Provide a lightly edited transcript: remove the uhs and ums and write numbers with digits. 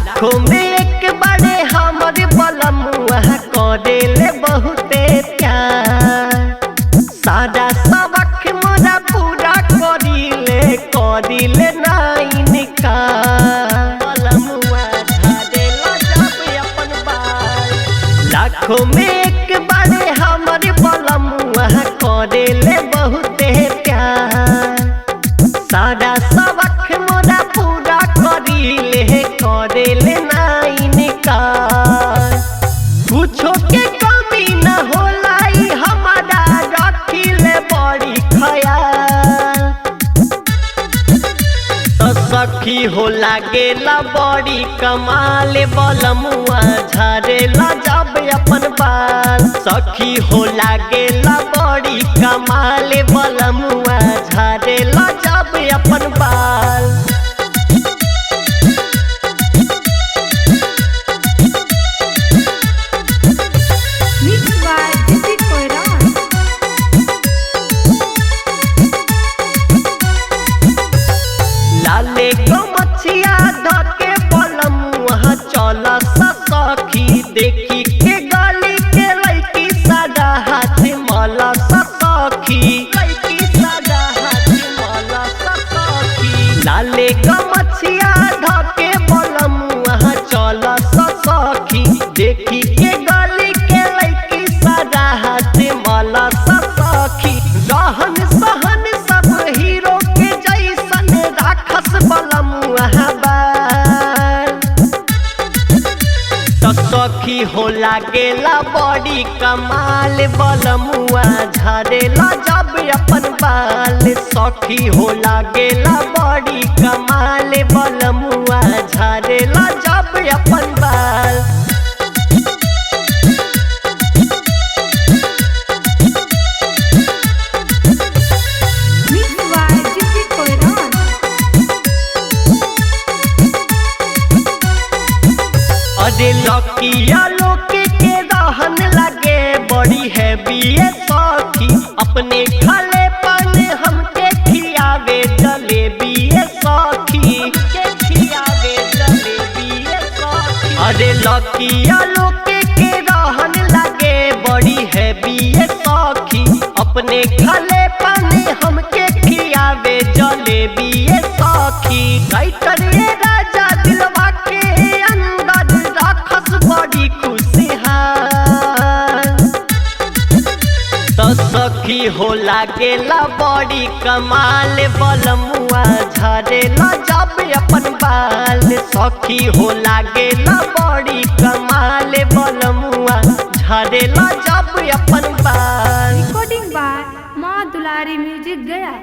लाखों में एक बड़े हमर बलमुआ करेले बहुते प्यार। सारा सबक मोरा पूरा करिले करिले नाई निकार। बलमुआ झाड़ेला जब अपन बाल। लाखों में एक बड़े हमर बलमुआ करेले बहुते प्यार। सारा सबक मोरा पूरा करिले करेले नाई निकार। कुछो के कमी न होला ई हमारा रखिले बड़ी ख्याल। तो सखी हो लागेला बड़ी कमाल बलमुआ झाड़ेला जब अपन बाल। सखी हो लागेला बड़ी कमाल बलमुआ झाड़ेला जब अपन बाल। Mixed by Dizzy Koiran. लाले गमछिया धके बलमुआ चल सखी देखी के गली के लैकी सादा हाथ मल सखी। लैकी सादा हाथ मल सखी। लाले गमछिया धके बलमुआ चल सखी देखी के गली के लैकी सादा हाथ मल सखी। रहन सहन सब हीरो के जैसन राखस बलमुआ बाल। तो सखी हो लागेला बड़ी कमाल बलमुआ झाड़ेला जब अपन बाल। सखी हो लागेला बड़ी कमाल बलमुआ झाड़ेला जब अपन बाल। Mixed by Dizzy Koiran. अरे लकिया लोक के रहन लगे बड़ी है बिये सखी। अपने खाले पान हमके खियावे जलेबी सखी। हमके खियावे जलेबी सखी। अरे लकिया लोक के रहन लगे बड़ी है बिये सखी। अपने खाले पान हमके खियावे जलेबी सखी। राइटर ये राजा दिलवा के अंदर राखस बड़ी खुशहाल। तो सखी हो लागेला बड़ी कमाल बलमुआ झाड़ेला जब अपन बाल। सखी हो लागेला बड़ी कमाल बलमुआ झाड़ेला जब अपन बाल। Recording by Maa Dulari Music Gaya.